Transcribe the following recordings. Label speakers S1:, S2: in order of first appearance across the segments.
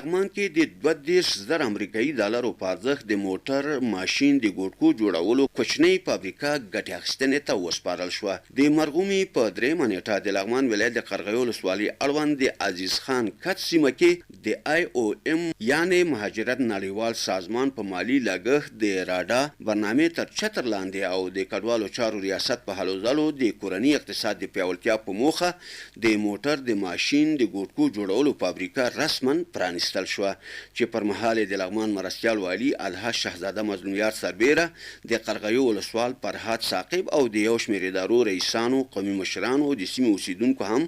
S1: لغمان کې د 32 زره امریکايي دالرو په ارزښت د موټر ماشین د ګوډکو جوړولو کوچنۍ فابریکه ګټې اخیستنې ته وسپارل شوه. د مرغومي په درېیمه نېټه د لغمان ولایت د قرغیو ولسوالۍ اړوند د عزیز خان کڅ سیمه کې د آی او ایم یعنې مهاجرت نړیوال سازمان په مالي لګښت د راډا برنامې تر چتر لاندې او د کډوالو چارو ریاست په هلو ځلو د کورني اقتصاد د پیاوړتیا په موخه د موټر د ماشین د ګوډکو جوړولو فابریکه رسما پرانیستل شوه چې پر مهال یې د لغمان مرستیال والي الحاج شهزاده مظلوم یار سربېره د قرغیو ولسوال فرهاد ثاقب او د یو شمېر ادارو رئیسانو، قومي مشرانو او د سیمې اوسېدونکو هم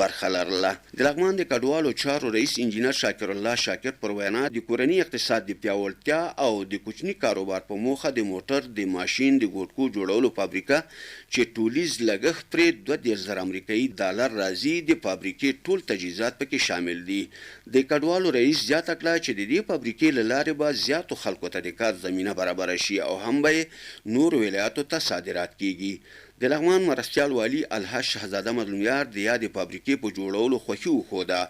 S1: برخه لرله. د لغمان د کډوالو چارو رئیس انجینر شاکرالله شاکر پر وینا، د کورني اقتصاد د پیاوړتیا او د کوچني کاروبار په موخه د موټر د ماشین د ګوډکو جوړولو فابریکه چې ټولیز لګښت پرې 32 زره امریکايي دالر راځي، د فابریکې ټول تجهیزات پکې شامل دي. د کډوالو رئیس زیاته کړه چې د دې فابریکې له لارې به زیاتو خلکو ته د کار زمینه برابره شي او هم به یې نورو ولایاتو ته صادرات کېږي. د لغمان مرستیال والي الحاج شهزاده مظلوم یار د یادې فابریکې په جوړولو خوښي وښوده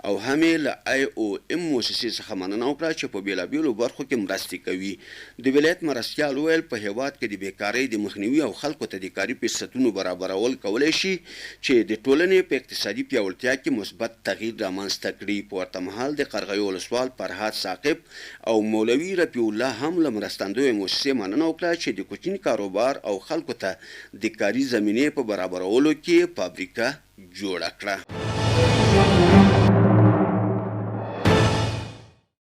S1: او هم یې له آی او ایم موسسې څخه مننه وکړه چې په بېلابېلو برخو کې مرستې کوي. د ولایت مرستیال وویل، په هېواد کې د بېکارۍ د مخنیوي او خلکو ته د کاري فرصتونو برابرول کولای شي چې د ټولنې په اقتصادي پیاوړتیا کې مثبت تغییر رامنځته کړي. په ورته مهال د قرغیو ولسوال فرهاد ثاقب او مولوي رفیع الله هم له مرستندویې موسسې مننه وکړه چې د کوچني کاروبار او خلکو ته د کاري زمینې په برابرولو کې یې فابریکه جوړه کړه.